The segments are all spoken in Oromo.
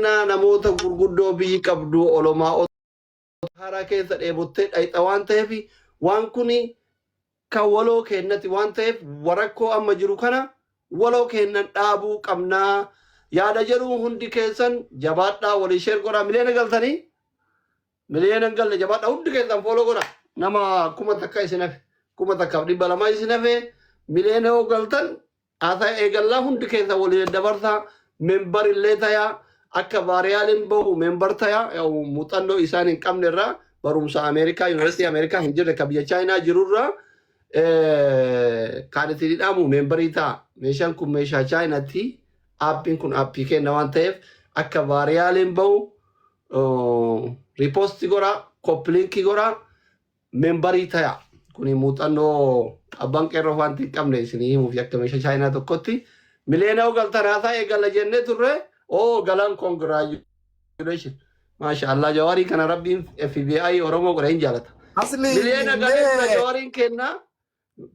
keenna namoota gurguddoo biyyi qabdu olomaa'ota haaraa keessa dheebottee dhayxa waan ta'eef waan kuni kan waloo keennati waan ta'eef rakkoo amma jiru kana waloo keennan dhaabuu qabnaa yaada jedhu hundi keessan jabaadhaa walii share godhaa miliyoona galtanii miliyoona hin galle jabaadhaa hundi keessan follow godhaa nama 1000 isin hafe 1200 isin hafe miliyoona yoo galtan Haasaa eegallaa hundi keessan walii daddabarsaa member illee tayaa akka vaariyaaliin bahu member tayaa yaa'u muuxannoo isaan hin qabne irraa barumsa Ameerikaa yuunivarsiitii Ameerikaa hin jirre ka biyya Chaayinaa jirurraa kan isin hidhamu membarii ta'a. Meeshaan kun meeshaa Chaayinaatti aappiin kun aappii kenna waan ta'eef akka vaariyaaliin bahu riipoosti godhaa koppiliinkii godhaa membarii taya. Kuni muuxannoo abbaan qeerroo wanti hin qabne isinii himuuf akka meeshaa chaayinaa tokkotti. Miliyoona yoo galtan haasaa eegalla jennee turre oo galan congratulation. Maasha Allah jawaarii kana rabbiin FBI Oromoo godhe hin jaalata. Asli Miliyoona galee tura mee jawaariin kenna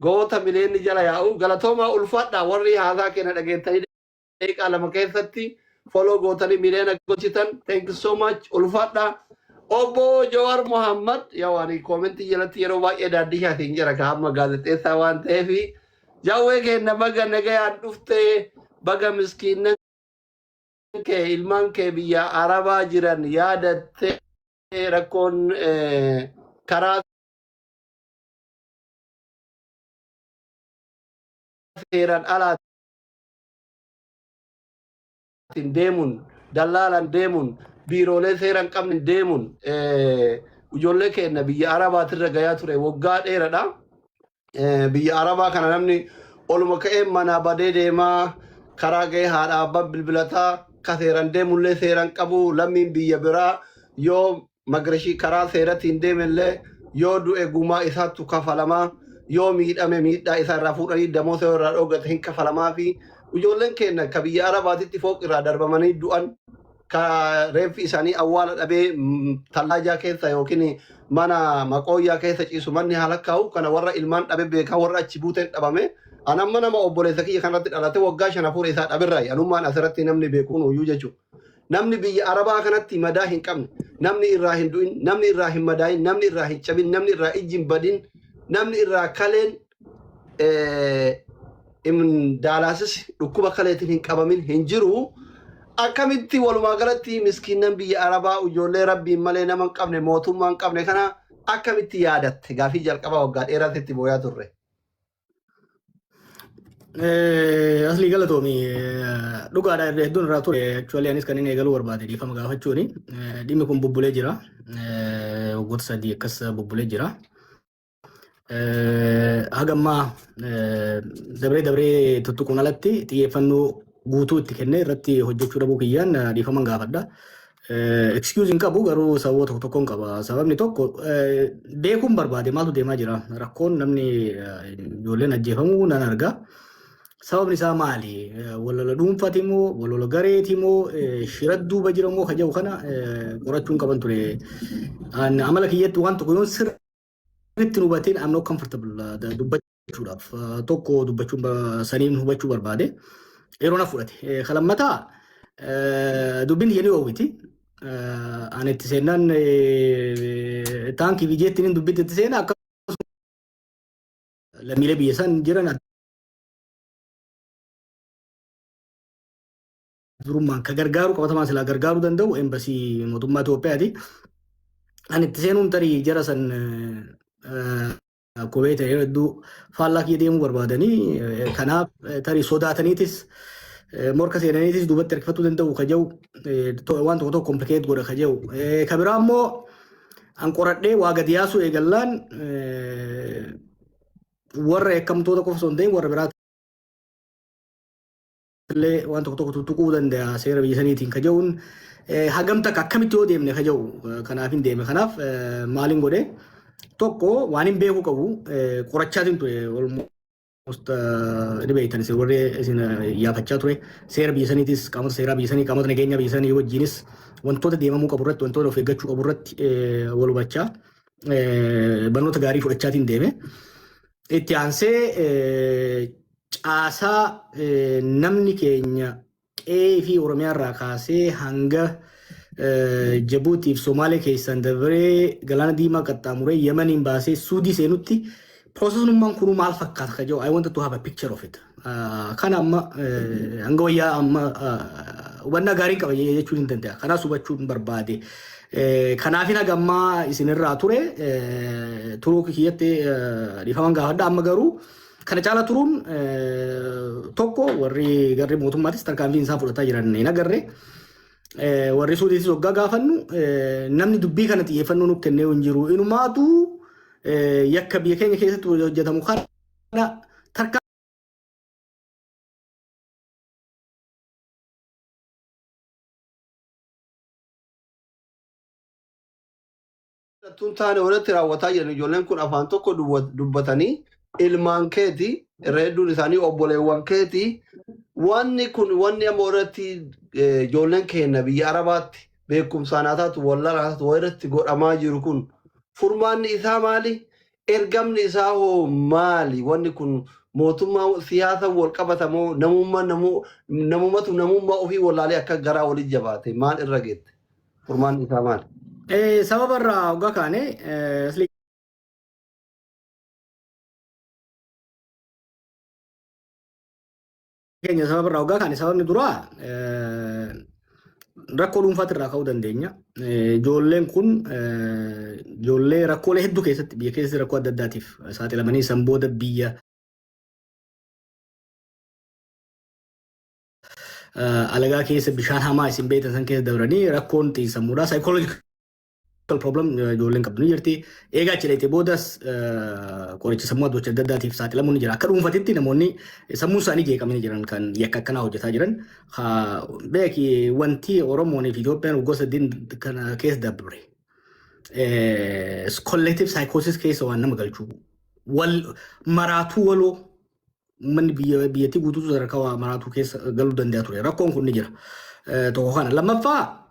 goota miliyoonni jala yaa'u galatoomaa ulfaadha warri haasaa kenna dhageettanii daqiiqaa 2 keessatti follow gootanii miliyoona gochitan thank you so much ulfaadha obbo Jawar Muhammad yaa ani koomentii jalatti yeroo baay'ee daaddishaatiin jira ka amma gaazexeessaa waan ta'eef jawwee keenya baga nagayaan dhufte baga miskiinnan kee ilmaan kee biyya arabaa jiran yaadatte rakkoon karaa seeraan alaa alaatiin deemuun dallaalaan deemuun biiroolee seera hin qabne deemuun ijoollee keenya biyya arabaatirra gayaa ture waggaa dheeradha. Biyya arabaa kana namni oluma ka'ee manaa badee deemaa karaa ga'ee haadha abbaan bilbilataa ka seeraan deemullee seeraan qabu lammiin biyya biraa yoo Magrashii karaa seeratiin deemellee yoo du'e gumaa isaattu kafalamaa, yoo miidhame miidhaa isaa irraa fuudhanii damoosa yoo irraa dhoogate hin kafalamaa fi ijoolleen keenya ka biyya Arabaatitti fooq irraa darbamanii du'an ka reeffi isaanii awwaala dhabee tallaajaa keessa yookiin mana maqooyyaa keessa ciisu manni haa lakkaa'u kana warra ilmaan dhabe beekaa warra achi buuteen dhabame an amma nama obboleessa kiyya kanarratti dhalate waggaa 5 hafuura isaa dhaberraa anummaan asirratti namni beekuun uyyuu jechuudha. Namni biyya Arabaa kanatti madaa hin qabne, namni irraa hin du'in, namni irraa hin madaa'in, namni irraa hin cabin, namni irraa ijji hin badin, namni irraa kaleen daalaasis dhukkuba kaleetiin hin qabamin hin jiru. Akkamitti walumaa galatti miskiinnan biyya Arabaa ijoollee rabbiin malee nama hin qabne mootummaa hin qabne kana akkamitti yaadatte gaafii jalqabaa waggaa dheeraatti itti booyaa turre. Aslii galatoomi dhugaadha irra hedduun irraa ture actually anis kan inni eegaluu barbaade dhiifama gaafachuuni dhimmi kun bubbulee jira waggoota 3 akkas bubbulee jira haga ammaa dabree dabree tuttuquun alatti xiyyeeffannoo guutuu itti kennee irratti hojjechuu dhabuu kiyyaan dhiifaman gaafadha. Excuse hin qabu garuu sababa tokko tokkoon qaba. Sababni tokko beekuun barbaade maaltu deemaa jira. Rakkoon namni ijoolleen ajjeefamuu nan arga. Sababni isaa maali? Walola dhuunfaati moo walola gareeti moo shira duuba jira moo ka jedhu kana qorachuun qaban ture. Amala kiyyatti waan tokko yoon sirriitti hin hubatiin I'm not comfortable dubbachuudhaaf. Tokko dubbachuun saniin hubachuu barbaade. Yeroo na fudhate. Ka lammataa dubbiin tiyya ni oowwiti. Ani itti seennaan taankii fi jeettiin dubbitti itti seena akkasuma lammiilee biyya san jiran durummaan ka gargaaru qabatamaan silaa gargaaruu danda'u embasii mootummaa Itoophiyaati. Ani itti seenuun tarii jara san Akkuma beektan yeroo hedduu faallaa kiyya deemuu barbaadanii kanaaf tarii sodaataniitis morka seenaniitis duubatti harkifatuu danda'u ka jedhu waan tokko tokko kompilikeet godha ka jedhu. Ka biraa immoo an qoradhee waa gadi yaasuu eegallaan warra yakkamtoota qofa osoo hin ta'in warra biraa illee waan tokko tokko tuttuquu danda'a seera biyya saniitiin ka jedhuun hagam takka akkamitti yoo deemne ka jedhu kanaaf hin deeme. Kanaaf maaliin godhe tokko waan hin beekuu qabu qorachaatiin ture almost ni beektan isin warri isin yaafachaa ture seera biyya saniitis qaamota seeraa biyya sanii qaamota nageenyaa biyya sanii wajjinis wantoota deemamuu qabu irratti wantoota of eeggachuu qabu irratti wal hubachaa barnoota gaarii fudhachaatiin deeme. Itti aansee caasaa namni keenya Qe'ee fi Oromiyaa irraa kaasee hanga Jabuutiif Somaalee keessaan dabaree Galaana Diimaa qaxxaamuree Yemeniin baasee Suudii seenutti processummaan kun maal fakkaata ka jedhu, I wanted to have a picture of it. Kana amma hanga wayyaa amma hubannaa gaarii qaba jechuun hin danda'a. Kanaas hubachuun barbaade. Kanaafin haga ammaa isinirraa ture turuu kiyyatti dhiifaman gaafadha. Amma garuu kana caala turuun tokko, warri garri mootummaatis tarkaanfiin isaan fudhataa jiran hin agarre. Warri Suudiitis waggaa gaafannu namni dubbii kana xiyyeeffannoo nuuf kennee hin jiru. Inumaatu yakka biyya keenya keessatti hojjetamu kana tarkaanfii Tun taane walitti raawwataa jiran, ijoolleen kun afaan tokko dubbatanii, ilmaan keeti, irra hedduun isaanii obboleewwan keeti. Wanni kun, wanni amma irratti ijoolleen keenya biyya Arabaatti beekumsaan haa taatu, wallaalaa haa taatu, irratti godhamaa jiru kun furmaanni isaa maali? Ergamni isaa hoo maali? Wanni kun mootummaa siyaasa wal qabatamoo namummaa namumatu namummaa ofii wallaalee akka garaa walii jabaate maal irra geette? Furmaanni isaa maali? Sababa irraa hoggaa kaane asli keenya, sababa irraa hoggaa kaane, sababni duraa rakkoo dhuunfaatti irraa ka'uu dandeenya. Ijoolleen kun ijoollee rakkoolee hedduu keessatti, biyya keessatti rakkoo adda addaatiif saaxilamanii, san booda biyya alagaa keessa bishaan hamaa isin beektan san keessa dabranii, rakkoon xiinsammuudhaa, psychological problem, ijoolleen qabdu ni jirti. Eegaa achi dheete boodas qoricha sammuu adda adda addaatiif saaxilamuun ni jira. Akka dhuunfatitti namoonni sammuun isaanii jeeqamanii jiran kan yakka akkanaa hojjetaa jiran. Beeki, wanti Oromoon fi Itoophiyaan gosa sadeen kana keessa dabre collective psychosis keessa waan nama galchu. Wal maraatuu waloo uummanni biyya biyyattii guutuutu sadarkaa waa maraatuu keessa galuu danda'a ture. Rakkoon kun ni jira. Tokko kana. Lammaffaa,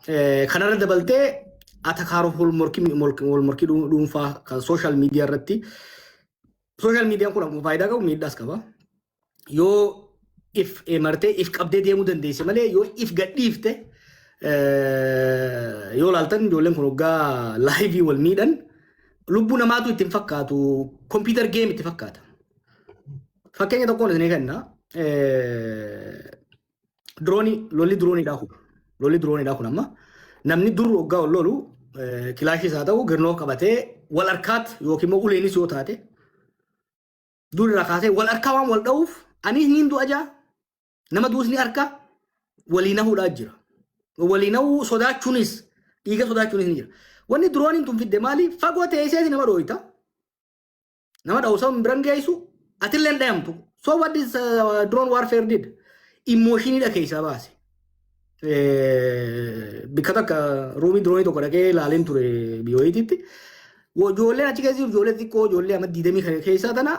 kanarra dabaltee atakaaroo wal morkii dhuunfaa kan social media irratti. Social mediaan kun akkuma faayidaa qabu miidhaas qaba. Yoo if martee if qabdee deemuu dandeesse malee, yoo if gadhiifte, yoo laaltan ijoolleen kun waggaa live wal miidhan lubbuu namaatu itti hin fakkaatu, computer game itti fakkaata. Fakkeenya tokkoon isinii kenna. Diroonii, lolli dirooniidhaa kun. Lolli dirooniidhaa kun amma namni dur waggaa ol lolu kilaashiis haa ta'u girnoo qabatee wal harkaat yookiin immoo uleenis yoo taate, dur irraa kaasee wal harkaa waan wal dha'uuf, anis niin du'a jaa, nama du'us ni harka, walii nahuudhaa jira. Walii nahuu sodaachuunis, dhiiga sodaachuunis ni jira. Wanni dirooniin tun fidde maali? Fagoo teesseeti nama dhooyta. Nama dha'u san biran geessu, atillee hin dhayamtu. So what is drone warfare did? Emotioniidha keessaa baase. Bikka takka roomii diroonii tokko dhaqee ilaaleen ture biyyoititti. Ijoolleen achi keessa jiru ijoollee xiqqoo, ijoollee amma 20 keessaa tana,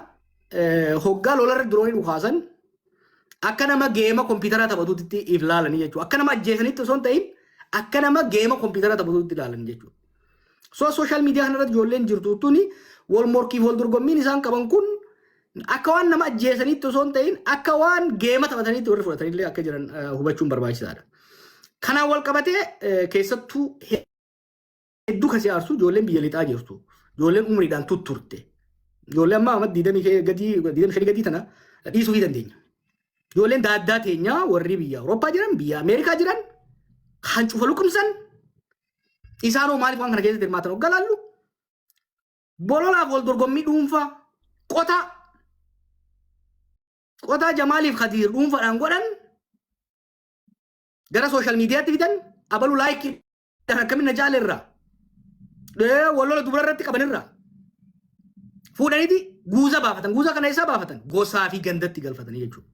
hoggaa lolarra diroonii dhukaasan akka nama game kompiitaraa taphatutti if ilaalanii jechuudha. Akka nama ajjeesanitti osoo hin ta'in akka nama game kompiitaraa taphatutti ilaalan jechuudha. So social media kanarratti ijoolleen jirtu tuni wal morkiif wal dorgommiin isaan qaban kun akka waan nama ajjeesanitti osoo hin ta'in akka waan game taphataniitti warri fudhatanillee akka jiran hubachuun barbaachisaadha. Kanaan wal qabatee keessattuu hedduu kan si aarsu ijoolleen biyya lixaa jirtu. Ijoolleen umriidhaan tutturte. Ijoollee amma amma 20 gadii, 25 gadii tana dhiisuu fi dandeenya. Ijoolleen daaddaa teenyaa warri biyya Awurooppaa jiran, biyya Ameerikaa jiran kan cufa luqumsan, isaanoo maaliif waan kana keessatti hirmaatan hoggaa laallu, bololaaf wal dorgommii dhuunfaa qotaa qotaa Jamaaliif Khadiir dhuunfaadhaan godhan gara social mediatti fidan, abalu like akkamiin na jaalerraa wal lola dubara irratti qabanirraa fuudhaniiti guuza baafatan. Guuza kana eessaa baafatan? Gosaa fi gandatti galfatanii jechuudha.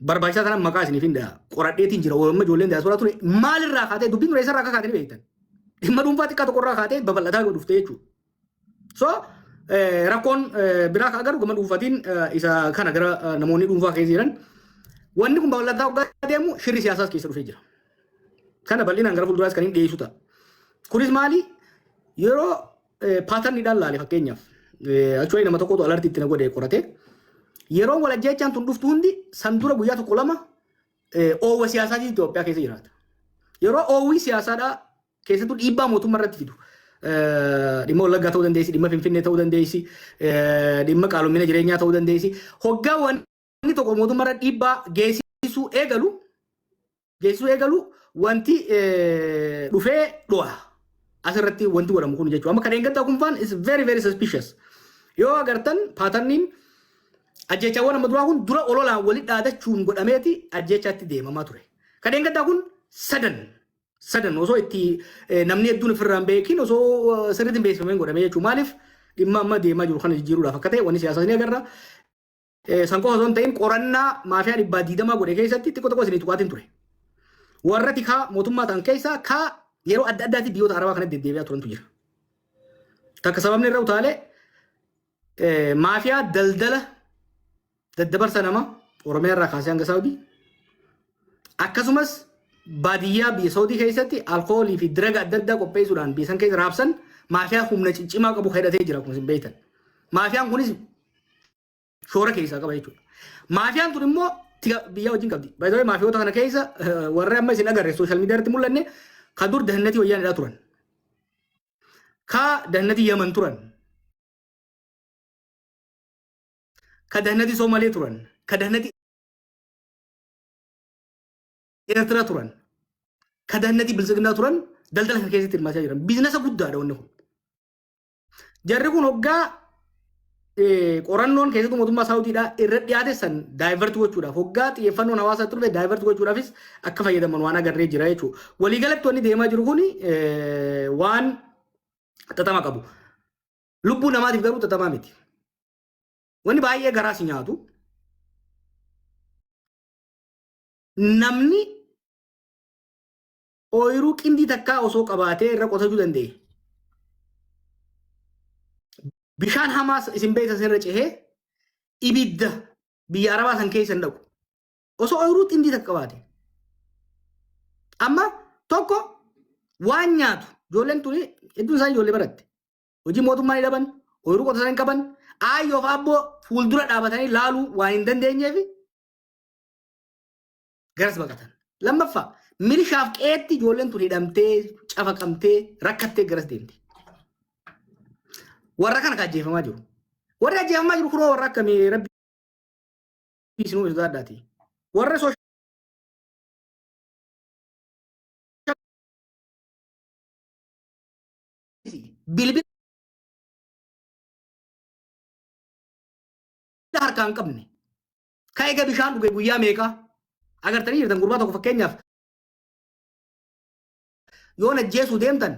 Barbaachisaa kana maqaa isiniif hin dha'a. Qoradheetiin jira. Amma ijoolleen diyaasporaa ture maalirraa kaatee, dubbiin ture eessarraa akka kaatanii beektan? Dhimma dhuunfaa xiqqaa tokkorraa kaatee babal'ataa dhuftee jechuudha. So rakkoon biraa kan agarru gama dhuunfaatiin isa kana, gara namoonni dhuunfaa keessa jiran. Wanni kun babal'ataa waggaa deemu shirri siyaasaas keessa dhufee jira. Kana bal'inaan gara fuulduraas kan hin dhiyeessu ta'a. Kunis maali? Yeroo patterniidhaan laale, fakkeenyaaf, actually nama tokkotu alertii itti na godhe qorate. Yeroo wal ajjeechaan tun dhuftu hundi san dura guyyaa tokko lama oowwa siyaasaatiin Itoophiyaa keessa jiraata. Yeroo oowwi siyaasaadhaa keessattuu dhiibbaa mootummaa irratti fidu. Dhimma Wallaggaa ta'uu dandeessi, dhimma Finfinnee ta'uu dandeessi, dhimma qaalomina jireenyaa ta'uu dandeessi. Hoggaa wanni tokko mootummaa irra dhiibbaa geessisuu eegalu wanti dhufee dhu'a. Asirratti wanti godhamu kun jechuudha. Amma kan eeggattaa kun faan is very very suspicious. Yoo agartan, patterniin ajjeechaawwan amma duraa kun dura ololaan walitti dhaadachuun godhameeti ajjeechaatti deemamaa ture. Kan eeggattaa kun sadan sadan osoo itti namni hedduun ofirraa hin beekin, osoo sirriitti hin beeksifamin godhamee jechuudha. Maaliif? Dhimma amma deemaa jiru kana jijjiiruudhaaf akka ta'e wanni siyaasaa ni agarra. San qofa osoo hin ta'in, qorannaa maafiyaa 120 godhe keessatti xiqqoo tokko isinii tuqaatiin ture. Warra tikaa mootummaa ta'an keessaa kaa yeroo adda addaatti biyyoota Arabaa kanatti deddeebi'aa turantu jira. Takka sababni irra utaalee maafiyaa daldala daddabarsa nama Oromiyaa irraa kaasee hanga Saawudii, akkasumas baadiyyaa biyya Saawudii keessatti alkoolii fi diraga adda addaa qopheessuudhaan biyya san keessa raabsan, maafiyaa humna ciccimaa qabu hidhatee jira, akkuma isin beektan. Maafiyaan kunis shoora keessaa qaba jechuudha. Maafiyaan tun immoo biyya wajjin qabdi. Baay'ee maafiyoota kana keessa warri amma isin agarre, social media irratti mul'anne, ka dur dahannatii wayyaanidhaa turan. Ka dahannatii Yaman turan. Ka dahannatii Soomalee turan. Ka dahannatii Eertiraa turan. Ka dahannatii Biltsiginnaa turan daldala kana keessatti hirmaachaa jiran. Businessa guddaadha wanni kun. Jarri kun hoggaa qorannoon keessattuu mootummaa Saawudiidhaa irra dhiyaate san divert gochuudhaaf, hoggaa xiyyeeffannoon hawaasaa dhufe divert gochuudhaafis akka fayyadaman waan agarree jira jechuudha. Waliigalatti wanni deemaa jiru kun waan xaxama qabu. Lubbuu namaatiif garuu xaxamaa miti. Wanni baay'ee garaa si nyaatu, namni ooyiruu qindii takkaa osoo qabaatee irra qotachuu danda'e, bishaan hamaas isin beektan irra cehee ibidda biyya Arabaa san keessa hin dhaqu. Osoo ooyiruu qindii takka qabaate. Amma tokko waan nyaatu, ijoolleen tuni hedduun isaanii ijoollee baratte. Hojii mootummaa ni dhaban, ooyiruu qotatan hin qaban, aayyoof abboo fuuldura dhaabatanii laaluu waan hin dandeenyeef garas baqatan. Lammaffaa, milishaaf qeetti ijoolleen tun hidhamtee, cafaqamtee, rakkattee garas deemti. Warra kana kan ajjeefamaa jiru. Warri ajjeefamaa jiru kunoo warra akkamii? Rabbi isinuu sodaadhaati. Warra social bilbila harkaa hin qabne. Ka eega bishaan dhuge guyyaa meeqaa agartanii jirtan. Gurbaa tokko fakkeenyaaf yoo ajjeesuu deemtan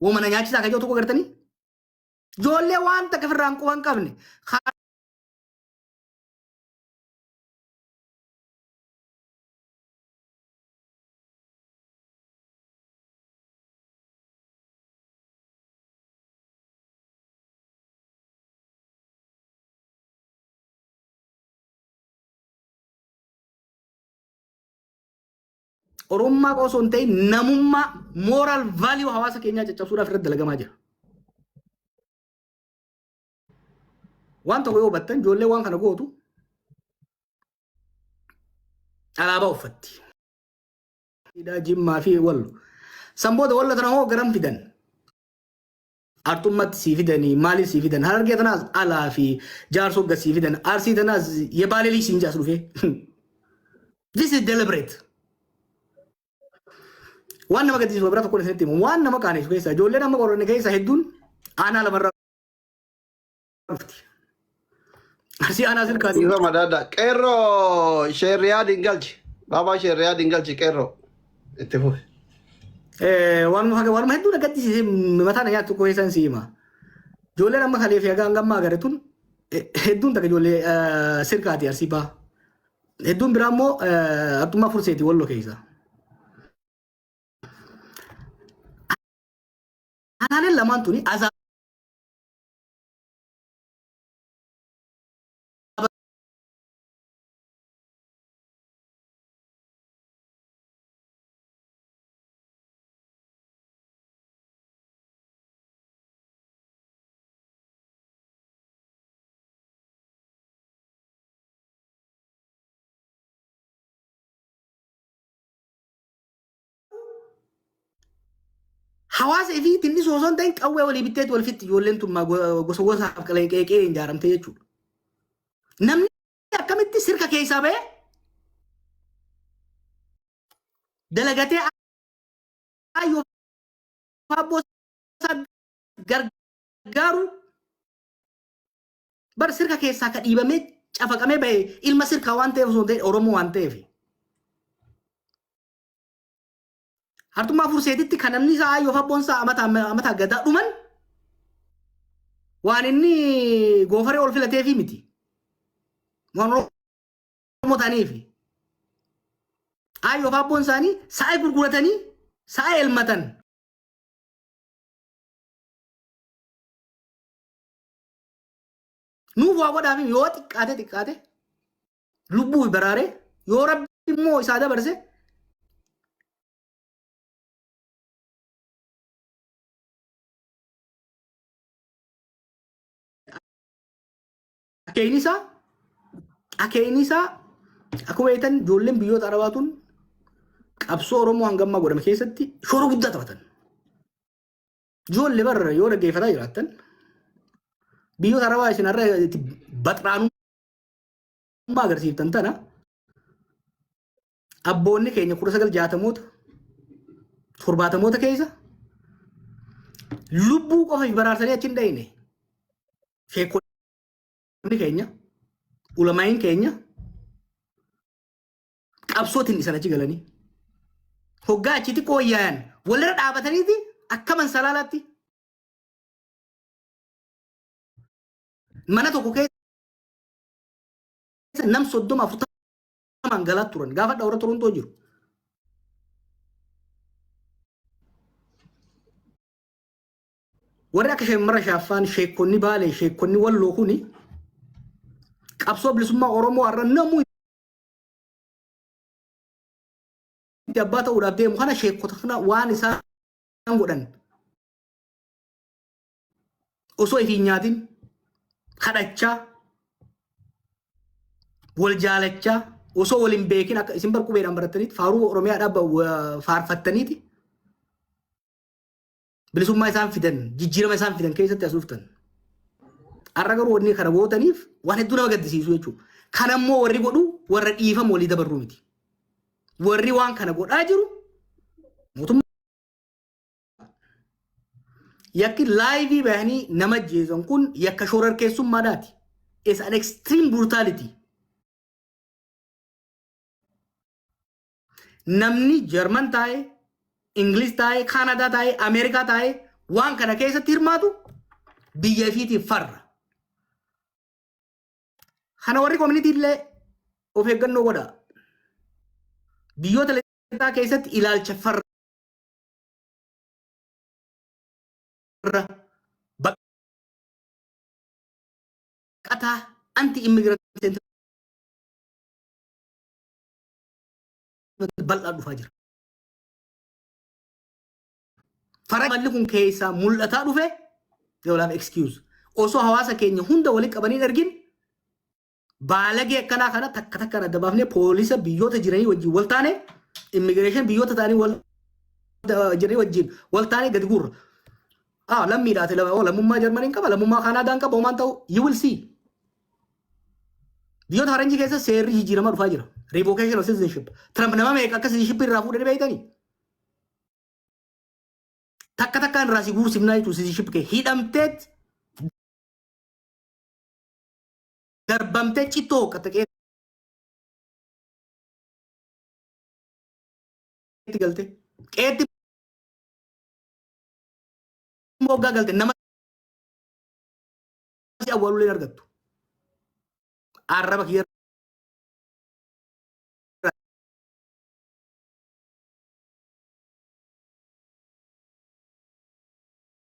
wamana nyaachisaa kan jiru tokko agartanii, ijoollee waan takka ofirraa hin quban hin qabne. Oromummaa qofa osoo hin ta'in, namummaa, moral value hawaasa keenyaa caccabsuudhaaf irratti dalagamaa jira. Waan tokko yoo hubattan, ijoollee waan kana gootu alaabaa uffatti. Jimmaa fi Wallo. San booda Wallo tana hoo garam fidan? Arxummatti sii fidanii, maaliif sii fidan? Harargee tanaas alaa fi Jaarsoo gad sii fidan. Arsii tanaas Yebaalelii siin jaas dhufee. This is deliberate. Waan nama gaddisiisu bira tokko isinitti himu. Waan nama qaanessu keessaa, ijoolleen amma qoranne keessaa hedduun aanaa lamarraa dhufti. Arsii aanaa Sirkaati. Dhiifa madaada. Qeerroo, sheerriyaa dingalchi. Baabaa, sheerriyaa dingalchi qeerroo. Itti fufi. Waanuma hedduu na gaddisiise mataa na nyaatu tokko keessan si hima. Ijoolleen amma kalee fi haga hanga ammaa agarre tun hedduun takka ijoollee Sirkaati, Arsii baha. Hedduun biraa immoo Arxummaa Furseeti, Walloo keessa. Aanaaleen lamaan tuni azaaba Hawaasa ifii tinnisuu osoo hin ta'in qawwee walii bitteetu wal fixxi ijoolleen tun gosa gosaaf qeeqee ijaaramte jechuudha. Namni akkamitti sirka keessaa ba'ee dalagatee ayyoo abboo isaa gargaaru bar sirka keessaa ka dhiibamee cafaqamee ba'e ilma sirkaa waan ta'eef osoo hin ta'in Oromoo waan ta'eef. Hartummaa Furseetitti kan namni isaa ayyoof abboon isaa amataa amataa gadaa dhuman waan inni goofaree ol filateefi miti. Waan Oromoo ta'aniifi. Ayyoof abboon isaanii sa'a gurguratanii sa'a elmatan. Nuuf waa godhaaf yoo xiqqaate xiqqaate lubbuu fi baraaree yoo rabbi immoo isaa dabarse akeekni isaa akeekni isaa akkuma beektan ijoolleen biyyoota Arabaa tun qabsoo Oromoo hanga ammaa godhame keessatti shoora guddaa taphatan. Ijoollee barra yoo dhaggeeffataa jiraattan biyyoota Arabaa isin har'a itti baxraanummaa agarsiiftan tana abboonni keenya 1960moota 70moota keessa lubbuu qofa baraarsanii achi hin dhayne. Sheekonni keenya ulamaa'iin keenya qabsootiin isan achi galanii hoggaa achi xiqqoo yaayan walirra dhaabataniiti akka mansalaalaatti mana tokko keessa nam 30 40n galaa turan gaafa warra Torontoo jiru. Warri akka Sheemmara Shaaffaan, sheekonni Baalee, sheekonni Walloo kuni qabsoo bilisummaa Oromoo har'a namuu itti abbaa ta'uudhaaf deemu kana sheekota kana waan isaan godhan osoo ifi hin nyaatin kadhachaa wal jaalachaa osoo wal hin beekin akka isin bar qubeedhaan barattaniiti faaruu Oromiyaa dhaabba faarfattaniiti bilisummaa isaan fidan jijjiirama isaan fidan keessatti as dhuftan. Har'a garuu wanni kana gootaniif waan hedduu nama gaddisiisu jechuudha. Kana immoo warri godhu warra dhiifama walii dabarruu miti. Warri waan kana godhaa jiru mootummaa yakki live bahanii nama ajjeesan kun yakka shororkeessummaadhaati. It's an extreme brutality. Namni Jarman taa'ee, Ingiliz taa'ee, Kaanadaa taa'ee, Ameerikaa taa'ee waan kana keessatti hirmaatu biyya ifiitiif farra. Kana warri community illee of eeggannoo godha. Biyyoota lixaa keessatti ilaalcha farra baqataa anti immigrant bal'aa dhufaa jira. Fara malli kun keessaa mul'ataa dhufe they will have excuse. Osoo hawaasa keenya hunda walitti qabanii hin argin baalagee akkanaa kana takka takkaan adda baafnee poolisa biyyoota jiranii wajjin wal taane immigration biyyoota ta'anii wal jiranii wajjin wal taane gadi guurra. Ah, lammiidhaati oh, lammummaa Jarmaniin qaba, lammummaa Kaanaadaan qaba, homaan ta'u you will see. Biyyoota faranjii keessa seerri jijjiiramaa dhufaa jira. Revocation of citizenship. Trump nama meeqa akka citizenship irraa fuudhanii beektanii? Takka takkaan irraa si guursifnaa jechuun citizenship kee hidhamteet darbamtee cittoo hooqqatte qeetti galte. Qeetti moggaa galte nama si awwaalulee hin argattu. Arraba kiyya